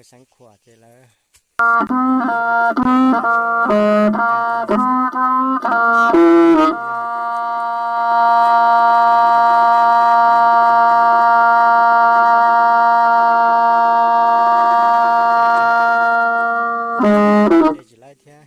Xeev Khuam ces lawv tsis laib thiab.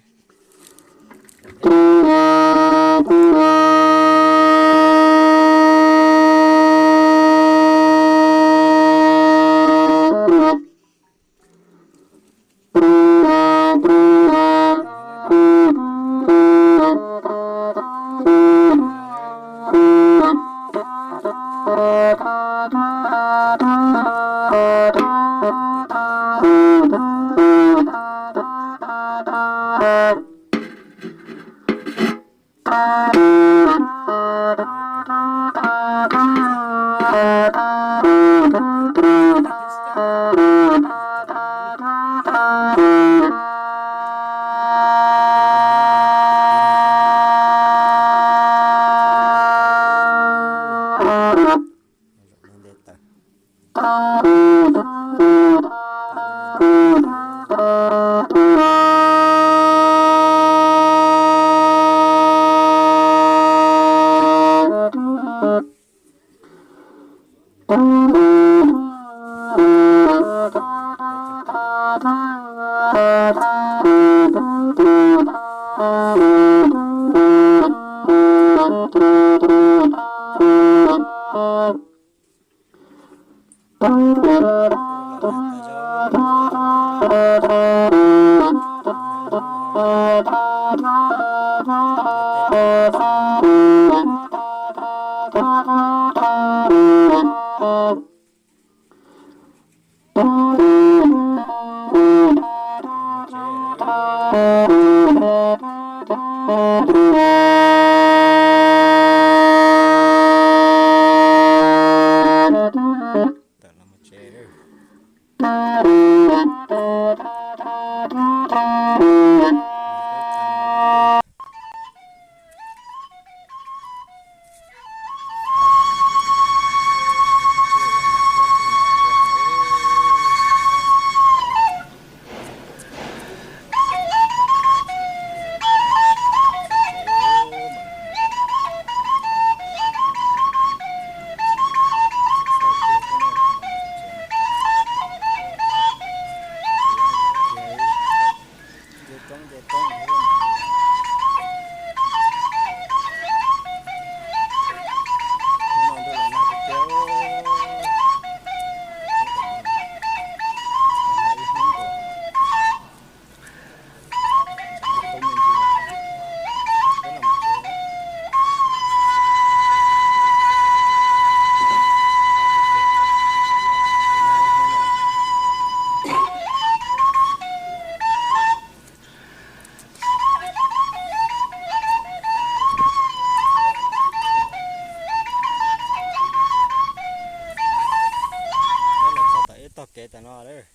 Peb los txog tom ib tog kev tom no lawm.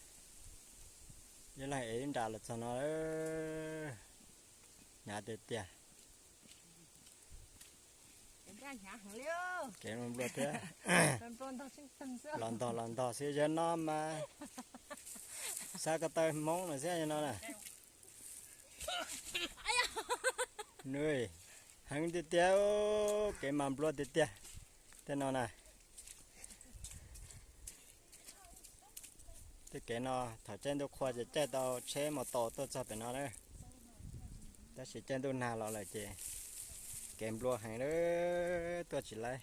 Ib leeg ev ib nra los txog no lawm. Hnyav tiag tiag. Kev nplua thiab. Los ntog los ntog xwb, yog no mas xav ko taw Hmoob no xwb no na. Nws heev tiag tiag, kev mas nplua tiag tiag. Tej no na, tej kev no thaum caij ntuj qhua ces caij tau tsheb mos taus tuaj txog pem no na. Tab sis caij ntuj nag los lawm ces kev nplua heev lawm, tuaj tsis laib.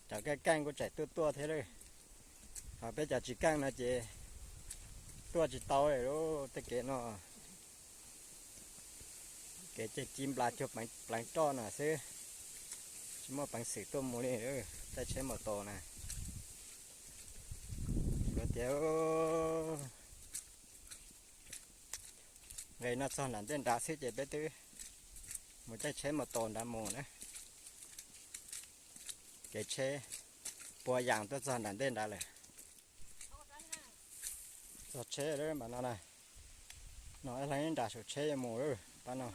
Cov keej keej kuj tseem tuaj tuaj thiab lawm, ho peb cov tsis keej no ces tuaj tsis tau lawm. Tej kev no kev cig ci nplas cuag pleev roj no xwb, tsis muaj peev xwm tuaj mus li. Caij tsheb mos taus na, nplua tiag. Nqes no txog nram ntej nrad xwb ces peb twb mus caij tsheb mos taus nrad mus na. Kev tsheb puas yam tuaj txog nram ntej nrad lawm. Txog tsheb lawm pab no na. No ib leeg ib nra saum tsheb yuav mus lawm pab no.